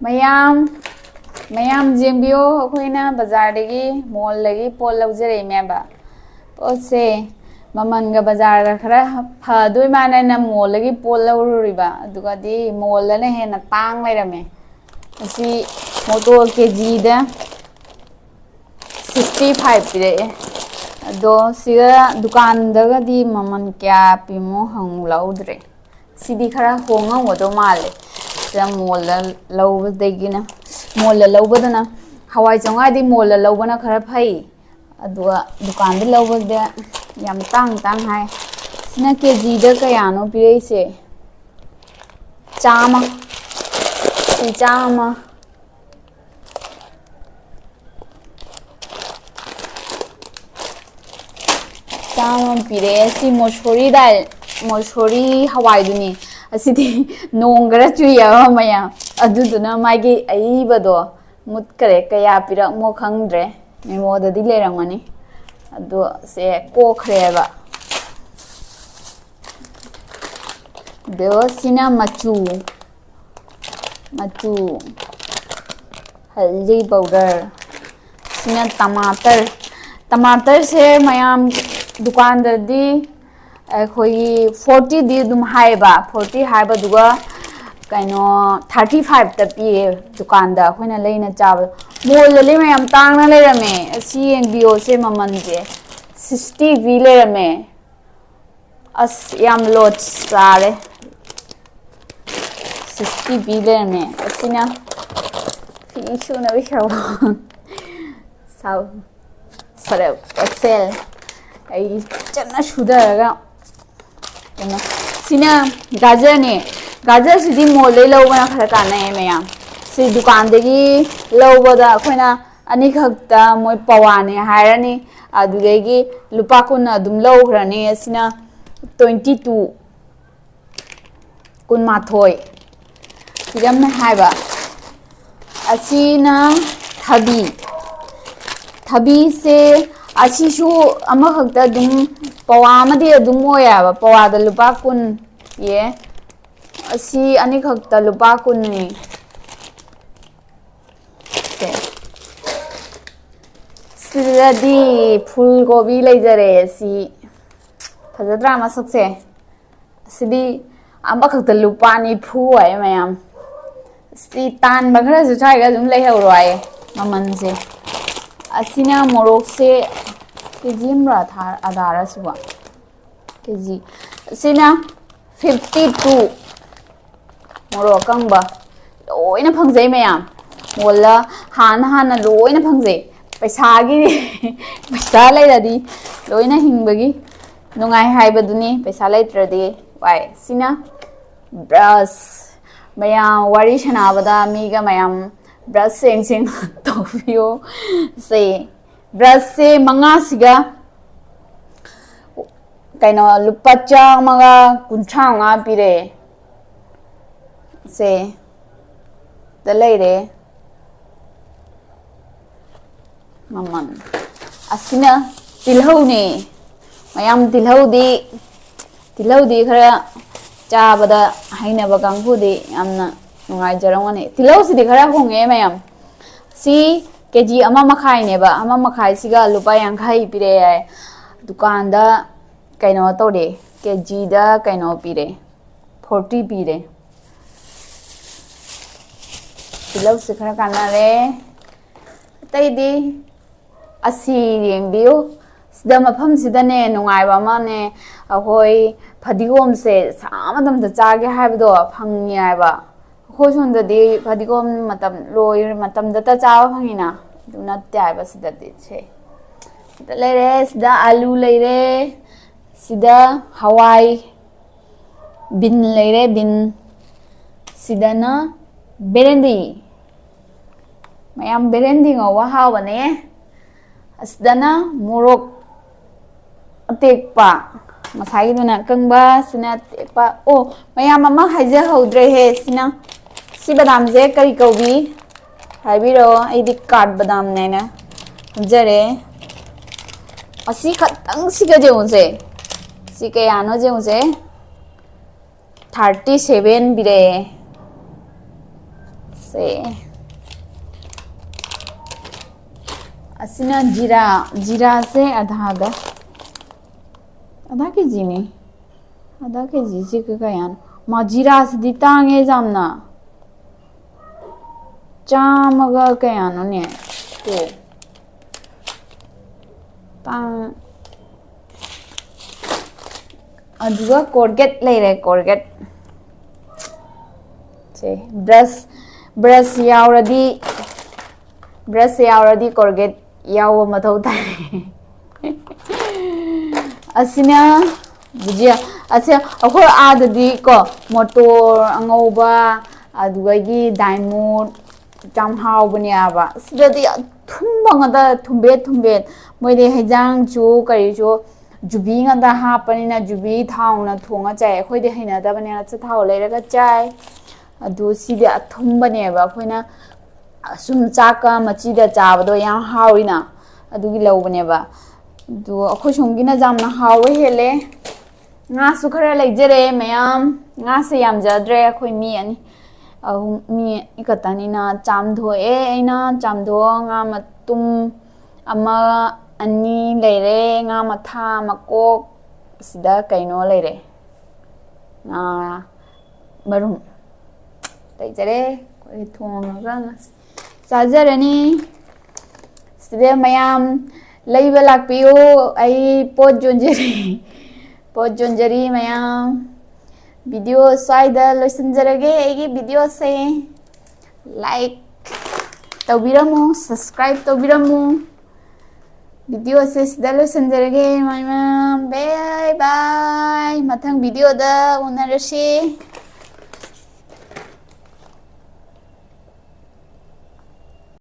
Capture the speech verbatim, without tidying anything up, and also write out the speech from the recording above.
ꯃꯌꯥꯝ ꯃꯌꯥꯝ ꯌꯦꯡꯕꯤꯌꯣ, ꯑꯩꯈꯣꯏꯅ ꯕꯖꯥꯔꯗꯒꯤ, ꯃꯣꯜꯗꯒꯤ ꯄꯣꯠ ꯂꯧꯖꯔꯛꯏꯅꯦꯕ꯫ ꯄꯣꯠꯁꯦ ꯃꯃꯜꯒ ꯕꯖꯥꯔꯒ ꯈꯔ ꯐꯗꯣꯏ ꯃꯥꯟꯅꯅ ꯃꯣꯜꯗꯒꯤ ꯄꯣꯠ ꯂꯧꯔꯨꯔꯤꯕ, ꯑꯗꯨꯒꯗꯤ ꯃꯣꯜꯗꯅ ꯍꯦꯟꯅ ꯇꯥꯡ ꯂꯩꯔꯝꯃꯦ꯫ ꯑꯁꯤ ꯃꯣꯇꯣꯔ ꯀꯦ ꯖꯤꯗ ꯁꯤꯛꯁꯇꯤ ꯐꯥꯏꯚ ꯄꯤꯔꯛꯑꯦ꯫ ꯑꯗꯣ ꯁꯤꯒ ꯗꯨꯀꯥꯟꯗꯒꯗꯤ ꯃꯃꯜ ꯀꯌꯥ ꯄꯤꯃꯣ ꯍꯪꯂꯧꯗ꯭ꯔꯦ꯫ ꯁꯤꯗꯤ ꯈꯔ ꯍꯣꯡꯉꯝꯒꯗꯧ ꯃꯥꯜꯂꯦ, ꯁꯤꯗ ꯃꯣꯜꯗ ꯂꯧꯕꯗꯒꯤꯅ꯫ ꯃꯣꯜꯗ ꯂꯧꯕꯗꯅ, ꯍꯋꯥꯏ ꯆꯦꯡꯋꯥꯏꯗꯤ ꯃꯣꯜꯗ ꯂꯧꯕꯅ ꯈꯔ ꯐꯩ, ꯑꯗꯨꯒ ꯗꯨꯀꯥꯟꯗ ꯂꯧꯕꯗ ꯌꯥꯝ ꯇꯥꯡ ꯇꯥꯡ ꯍꯥꯏ꯫ ꯁꯤꯅ ꯀꯦ ꯖꯤꯗ ꯀꯌꯥꯅꯣ ꯄꯤꯔꯛꯏꯁꯦ? ꯆꯥꯝꯃ꯫ ꯁꯤ ꯆꯥꯝꯃ꯫ ꯆꯥꯝꯃ ꯄꯤꯔꯛꯑꯦ꯫ ꯁꯤ ꯃꯣꯁꯣꯔꯤ ꯗꯥꯏꯜ, ꯃꯣꯁꯣꯔꯤ ꯍꯋꯥꯏꯗꯨꯅꯤ꯫ ꯑꯁꯤꯗꯤ ꯅꯣꯡ ꯈꯔ ꯆꯨꯏꯌꯦꯕ ꯃꯌꯥꯝ, ꯑꯗꯨꯗꯨꯅ ꯃꯥꯒꯤ ꯑꯏꯕꯗꯣ ꯃꯨꯠꯈꯔꯦ꯫ ꯀꯌꯥ ꯄꯤꯔꯛꯃꯣ ꯈꯪꯗ꯭ꯔꯦ, ꯃꯦꯃꯣꯗꯗꯤ ꯂꯩꯔꯝꯒꯅꯤ꯫ ꯑꯗꯣ ꯁꯦ ꯀꯣꯛꯈ꯭ꯔꯦꯕ꯫ ꯑꯗꯣ ꯁꯤꯅ ꯃꯆꯨ, ꯃꯆꯨ ꯍꯜꯗꯤ ꯄꯥꯎꯗꯔ꯫ ꯁꯤꯅ ꯇꯃꯥꯇꯔ꯫ ꯇꯃꯥꯇꯔꯁꯦ ꯃꯌꯥꯝ ꯗꯨꯀꯥꯟꯗꯗꯤ ꯑꯩꯈꯣꯏꯒꯤ ꯐꯣꯔꯇꯤꯗꯤ ꯑꯗꯨꯝ ꯍꯥꯏꯌꯦꯕ, ꯐꯣꯔꯇꯤ ꯍꯥꯏꯕꯗꯨꯒ ꯀꯩꯅꯣ ꯊꯥꯔꯇꯤ ꯐꯥꯏꯚꯇ ꯄꯤꯌꯦ ꯗꯨꯀꯥꯟꯗ ꯑꯩꯈꯣꯏꯅ ꯂꯩꯅ ꯆꯥꯕꯗꯣ꯫ ꯃꯣꯜꯗꯗꯤ ꯃꯌꯥꯝ ꯇꯥꯡꯅ ꯂꯩꯔꯝꯃꯦ꯫ ꯑꯁꯤ ꯌꯦꯡꯕꯤꯌꯣ, ꯁꯦ ꯃꯃꯜꯁꯦ ꯁꯤꯛꯁꯇꯤ ꯄꯤ ꯂꯩꯔꯝꯃꯦ꯫ ꯑꯁ, ꯌꯥꯝ ꯂꯣꯠ ꯆꯥꯔꯦ꯫ ꯁꯤꯛꯁꯇꯤ ꯄꯤ ꯂꯩꯔꯝꯃꯦ꯫ ꯑꯁꯤꯅ ꯐꯤ ꯁꯨꯅꯕ ꯁꯥꯄꯣꯟ꯫ ꯁꯥꯎ-, ꯁꯔꯞ ꯑꯦꯛꯁꯦꯜ꯫ ꯑꯩ ꯐꯖꯅ ꯁꯨꯊꯔꯒ ꯀꯩꯅꯣ, ꯁꯤꯅ ꯒꯥꯖꯔꯅꯦ꯫ ꯒꯥꯖꯔꯁꯤꯗꯤ ꯃꯣꯜꯗꯩ ꯂꯧꯕꯅ ꯈꯔ ꯀꯥꯟꯅꯩꯌꯦ ꯃꯌꯥꯝ꯫ ꯁꯤ ꯗꯨꯀꯥꯟꯗꯒꯤ ꯂꯧꯕꯗ ꯑꯩꯈꯣꯏꯅ ꯑꯅꯤꯈꯛꯇ ꯃꯣꯏ ꯄꯋꯥꯅꯦ ꯍꯥꯏꯔꯅꯤ, ꯑꯗꯨꯗꯒꯤ ꯂꯨꯄꯥ ꯀꯨꯟ ꯑꯗꯨꯝ ꯂꯧꯈ꯭ꯔꯅꯤ꯫ ꯑꯁꯤꯅ ꯇ꯭ꯋꯦꯟꯇꯤ ꯇꯨ, ꯀꯨꯟꯃꯥꯊꯣꯏ ꯄꯤꯔꯝꯃꯦ ꯍꯥꯏꯕ꯫ ꯑꯁꯤꯅ ꯊꯕꯤ꯫ ꯊꯕꯤꯁꯦ ꯑꯁꯤꯁꯨ ꯑꯃꯈꯛꯇ ꯑꯗꯨꯝ ꯄꯋꯥ ꯑꯃꯗꯤ ꯑꯗꯨꯝ ꯑꯣꯏꯌꯦꯕ, ꯄꯋꯥꯗ ꯂꯨꯄꯥ ꯀꯨꯟ ꯄꯤꯌꯦ꯫ ꯑꯁꯤ ꯑꯅꯤꯈꯛꯇ ꯂꯨꯄꯥ ꯀꯨꯟꯅꯤ꯫ ꯁꯤꯗꯗꯤ ꯐꯨꯜ ꯀꯣꯕꯤ ꯂꯩꯖꯔꯦ꯫ ꯁꯤ ꯐꯖꯗ꯭ꯔꯥ ꯃꯁꯛꯁꯦ? ꯑꯁꯤꯗꯤ ꯑꯃꯈꯛꯇ ꯂꯨꯄꯥ ꯅꯤꯐꯨ ꯍꯥꯏ ꯃꯌꯥꯝ꯫ ꯁꯤ ꯇꯥꯟꯕ ꯈꯔꯁꯨ ꯁ꯭ꯋꯥꯏꯒ ꯑꯗꯨꯝ ꯂꯩꯍꯧꯔꯣ ꯍꯥꯏꯌꯦ ꯃꯃꯜꯁꯦ꯫ ꯑꯁꯤꯅ ꯃꯣꯔꯣꯛꯁꯦ ꯀꯦ ꯖꯤ ꯑꯃꯔ ꯊꯥ-, ꯑꯗꯥꯔ ꯁꯤꯕꯣ? ꯀꯦ ꯖꯤ꯫ ꯑꯁꯤꯅ fifty two꯫ ꯃꯣꯔꯣꯛ ꯑꯀꯪꯕ ꯂꯣꯏꯅ ꯐꯪꯖꯩ ꯃꯌꯥꯝ꯫ ꯃꯣꯜꯂ ꯍꯥꯟꯅ ꯍꯥꯟꯅ ꯂꯣꯏꯅ ꯐꯪꯖꯩ꯫ ꯄꯩꯁꯥꯒꯤ, ꯄꯩꯁꯥ ꯂꯩꯔꯗꯤ ꯂꯣꯏꯅ ꯍꯤꯡꯕꯒꯤ ꯅꯨꯡꯉꯥꯏ ꯍꯥꯏꯕꯗꯨꯅꯤ꯫ ꯄꯩꯁꯥ ꯂꯩꯇ꯭ꯔꯗꯤ ꯋꯥꯏ꯫ ꯁꯤꯅ ꯕ꯭ꯔꯁ꯫ ꯃꯌꯥꯝ ꯋꯥꯔꯤ ꯁꯥꯟꯅꯕꯗ ꯃꯤꯒ ꯃꯌꯥꯝ ꯕ꯭ꯔꯁ ꯁꯦꯡ ꯁꯦꯡ ꯇꯧꯕꯤꯌꯣ꯫ ꯁꯦ, ꯕ꯭ꯔꯁꯁꯦ ꯃꯉꯥꯁꯤꯒ ꯀꯩꯅꯣ ꯂꯨꯄꯥ ꯆꯥꯝꯃꯒ ꯀꯨꯟꯊ꯭ꯔꯥ ꯃꯉꯥ ꯄꯤꯔꯛꯑꯦ꯫ ꯁꯦ, ꯗ ꯂꯩꯔꯦ꯫ ꯃꯃꯜ꯫ ꯑꯁꯤꯅ ꯇꯤꯜꯍꯧꯅꯦ꯫ ꯃꯌꯥꯝ ꯇꯤꯜꯍꯧꯗꯤ, ꯇꯤꯜꯍꯧꯗꯤ ꯈꯔ ꯆꯥꯕꯗ ꯍꯩꯅꯕ ꯀꯥꯡꯕꯨꯗꯤ ꯌꯥꯝꯅ ꯅꯨꯡꯉꯥꯏꯖꯔꯝꯒꯅꯤ꯫ ꯇꯤꯜꯍꯧꯁꯤꯗꯤ ꯈꯔ ꯍꯣꯡꯉꯦ ꯃꯌꯥꯝ꯫ ꯁꯤ ꯀꯦ ꯖꯤ ꯑꯃ ꯃꯈꯥꯏꯅꯦꯕ꯫ ꯑꯃ ꯃꯈꯥꯏꯁꯤꯒ ꯂꯨꯄꯥ ꯌꯥꯡꯈꯩ ꯄꯤꯔꯛꯑꯦ ꯍꯥꯏ꯫ ꯗꯨꯀꯥꯟꯗ ꯀꯩꯅꯣ ꯇꯧꯔꯦ, ꯀꯦ ꯖꯤꯗ ꯀꯩꯅꯣ ꯄꯤꯔꯦ, forty ꯄꯤꯔꯦ꯫ ꯇꯤꯜꯍꯧꯁꯦ ꯈꯔ ꯀꯥꯟꯅꯔꯦ꯫ ꯑꯇꯩꯗꯤ ꯑꯁꯤ ꯌꯦꯡꯕꯤꯌꯨ꯫ ꯁꯤꯗ ꯃꯐꯝꯁꯤꯗꯅꯦ ꯅꯨꯡꯉꯥꯏꯕ ꯑꯃꯅꯦ, ꯑꯩꯈꯣꯏ ꯐꯗꯤꯒꯣꯝꯁꯦ ꯁꯥ ꯃꯇꯝꯗ ꯆꯥꯒꯦ ꯍꯥꯏꯕꯗꯣ ꯐꯪꯉꯦ ꯍꯥꯏꯕ꯫ ꯑꯩꯈꯣꯏ ꯁꯣꯝꯗꯗꯤ ꯐꯗꯤꯒꯣꯝ ꯃꯇꯝ ꯂꯣꯏꯔ ꯃꯇꯝꯗꯇ ꯆꯥꯕ ꯐꯪꯉꯤꯅ, ꯑꯗꯨ ꯅꯠꯇꯦ ꯍꯥꯏꯕ ꯁꯤꯗꯗꯤ꯫ ꯁꯦ, ꯁꯤꯗ ꯂꯩꯔꯦ, ꯁꯤꯗ ꯑꯂꯨ ꯂꯩꯔꯦ, ꯁꯤꯗ ꯍꯋꯥꯏ, ꯕꯤꯟ ꯂꯩꯔꯦ, ꯕꯤꯟ꯫ ꯁꯤꯗꯅ ꯕꯦꯔꯦꯟꯗꯤ꯫ ꯃꯌꯥꯝ ꯕꯦꯔꯦꯟꯗꯤ ꯉꯧꯕ ꯍꯥꯎꯕꯅꯦ꯫ ꯑꯁꯤꯗꯅ ꯃꯣꯔꯣꯛ ꯑꯇꯦꯛꯄ, ꯉꯁꯥꯏꯒꯤꯗꯨꯅ ꯑꯀꯪꯕ, ꯁꯤꯅ ꯑꯇꯦꯛꯄ꯫ ꯑꯣ, ꯃꯌꯥꯝ ꯑꯃ ꯍꯥꯏꯖꯍꯧꯗ꯭ꯔꯦꯍꯦ꯫ ꯁꯤꯅ, ꯁꯤ ꯕꯗꯥꯝꯁꯦ ꯀꯔꯤ ꯀꯧꯕꯤ? ꯍꯥꯏꯕꯤꯔꯛꯑꯣ꯫ ꯑꯩꯗꯤ ꯀꯥꯔꯠ ꯕꯗꯥꯝꯅꯦꯅ ꯈꯟꯖꯔꯦ꯫ ꯑꯁꯤ ꯈꯛꯇꯪ ꯁꯤꯒ ꯌꯦꯡꯉꯨꯁꯦ꯫ ꯁꯤ ꯀꯌꯥꯅꯣ ꯌꯦꯡꯉꯨꯁꯦ꯫ Thirty seven ꯄꯤꯔꯛꯑꯦ꯫ ꯁꯦ꯫ ꯑꯁꯤꯅ ꯖꯤꯔꯥ, ꯖꯤꯔꯥꯁꯦ ꯑꯙꯥꯗ, ꯑꯙꯥ ꯀꯦꯖꯤꯅꯤ꯫ ꯑꯙꯥ ꯀꯦꯖꯤꯁꯤ ꯀꯌꯥꯅꯣ? ꯃꯥ, ꯖꯤꯔꯥꯁꯤꯗꯤ ꯇꯥꯡꯉꯦ ꯌꯥꯝꯅ꯫ ꯆꯥꯝꯃꯒ ꯀꯌꯥꯅꯣꯅꯦ? ꯇꯣ꯫ ꯇꯥꯡ-, ꯑꯗꯨꯒ ꯀꯣꯔꯒꯦꯠ ꯂꯩꯔꯦ, ꯀꯣꯔꯒꯦꯠ꯫ ꯁꯦ, ꯕ꯭ꯔꯁ, ꯕ꯭ꯔꯁ ꯌꯥꯎꯔꯗꯤ, ꯕ꯭ꯔꯁ ꯌꯥꯎꯔꯗꯤ ꯀꯣꯔꯒꯦꯠ ꯌꯥꯎꯕ ꯃꯊꯧ ꯇꯥꯏ꯫ ꯑꯁꯤꯅ ꯕꯨꯖꯤꯌꯥ꯫ ꯑꯁꯦ ꯑꯩꯈꯣꯏ ꯑꯥꯗꯗꯤ ꯀꯣ, ꯃꯣꯇꯣꯔ ꯑꯉꯧꯕ, ꯑꯗꯨꯗꯒꯤ ꯗꯥꯏꯃꯣꯟ, ꯌꯥꯝ ꯍꯥꯎꯕꯅꯦꯕ꯫ ꯁꯤꯗꯗꯤ ꯑꯊꯨꯝꯕ ꯉꯥꯛꯇ, ꯊꯨꯝꯕꯦꯠ ꯊꯨꯝꯕꯦꯠ꯫ ꯃꯣꯏꯗꯤ ꯍꯩꯖꯥꯡꯁꯨ ꯀꯔꯤꯁꯨ ꯖꯨꯕꯤ ꯉꯥꯛꯇ ꯍꯥꯞꯄꯅꯤꯅ, ꯖꯨꯕꯤ ꯊꯥꯎꯅ ꯊꯣꯡꯉ ꯆꯥꯏ꯫ ꯑꯩꯈꯣꯏꯗꯤ ꯍꯩꯅꯗꯕꯅꯦ, ꯑꯆꯥꯊꯥꯎ ꯂꯩꯔꯒ ꯆꯥꯏ꯫ ꯑꯗꯨ ꯁꯤꯗꯤ ꯑꯊꯨꯝꯕꯅꯦꯕ꯫ ꯑꯩꯈꯣꯏꯅ ꯑꯁꯨꯝ ꯆꯥꯛꯀ ꯃꯆꯤꯗ ꯆꯥꯕꯗꯣ ꯌꯥꯝ ꯍꯥꯎꯋꯤꯅ, ꯑꯗꯨꯒꯤ ꯂꯧꯕꯅꯦꯕ꯫ ꯑꯗꯨ ꯑꯩꯈꯣꯏ ꯁꯣꯝꯒꯤꯅ ꯌꯥꯝꯅ ꯍꯥꯎꯕ ꯍꯦꯜꯂꯦ꯫ ꯉꯥꯁꯨ ꯈꯔ ꯂꯩꯖꯔꯦ ꯃꯌꯥꯝ꯫ ꯉꯥꯁꯦ ꯌꯥꯝꯖꯗ꯭ꯔꯦ, ꯑꯩꯈꯣꯏ ꯃꯤ ꯑꯅꯤ, ꯑꯍꯨꯝ, ꯃꯤ ꯑꯅꯤ ꯈꯛꯇꯅꯤꯅ ꯆꯥꯝꯊꯣꯛꯑꯦ꯫ ꯑꯩꯅ ꯆꯥꯝꯊꯣꯛꯑ ꯉꯥ ꯃꯇꯨꯝ ꯑꯃ, ꯑꯅꯤ ꯂꯩꯔꯦ꯫ ꯉꯥ ꯃꯊꯥ, ꯃꯀꯣꯛ, ꯁꯤꯗ ꯀꯩꯅꯣ ꯂꯩꯔꯦ, ꯉꯥ ꯃꯔꯨꯝ ꯂꯩꯖꯔꯦ꯫ ꯑꯩꯈꯣꯏ ꯊꯣꯡꯉꯒ ꯆꯥꯖꯔꯅꯤ꯫ ꯁꯤꯗ ꯃꯌꯥꯝ ꯂꯩꯕ ꯂꯥꯛꯄꯤꯌꯨ꯫ ꯑꯩ ꯄꯣꯠ ꯌꯣꯟꯖꯔꯤ, ꯄꯣꯠ ꯌꯣꯟꯖꯔꯤ ꯃꯌꯥꯝ꯫ ꯚꯤꯗꯤꯑꯣ ꯁ꯭ꯋꯥꯏꯗ ꯂꯣꯏꯁꯤꯟꯖꯔꯒꯦ, ꯑꯩꯒꯤ ꯚꯤꯗꯤꯑꯣꯁꯦ꯫ Like ꯇꯧꯕꯤꯔꯝꯃꯨ, subscribe ꯇꯧꯕꯤꯔꯝꯃꯨ꯫ ꯚꯤꯗꯤꯑꯣꯁꯦ ꯁꯤꯗ ꯂꯣꯏꯁꯤꯟꯖꯔꯒꯦ, ꯃꯌꯥꯝ꯫ ꯕꯥꯏ ꯕꯥꯏ꯫ ꯃꯊꯪ ꯚꯤꯗꯤꯑꯣꯗ ꯎꯅꯔꯁꯤ꯫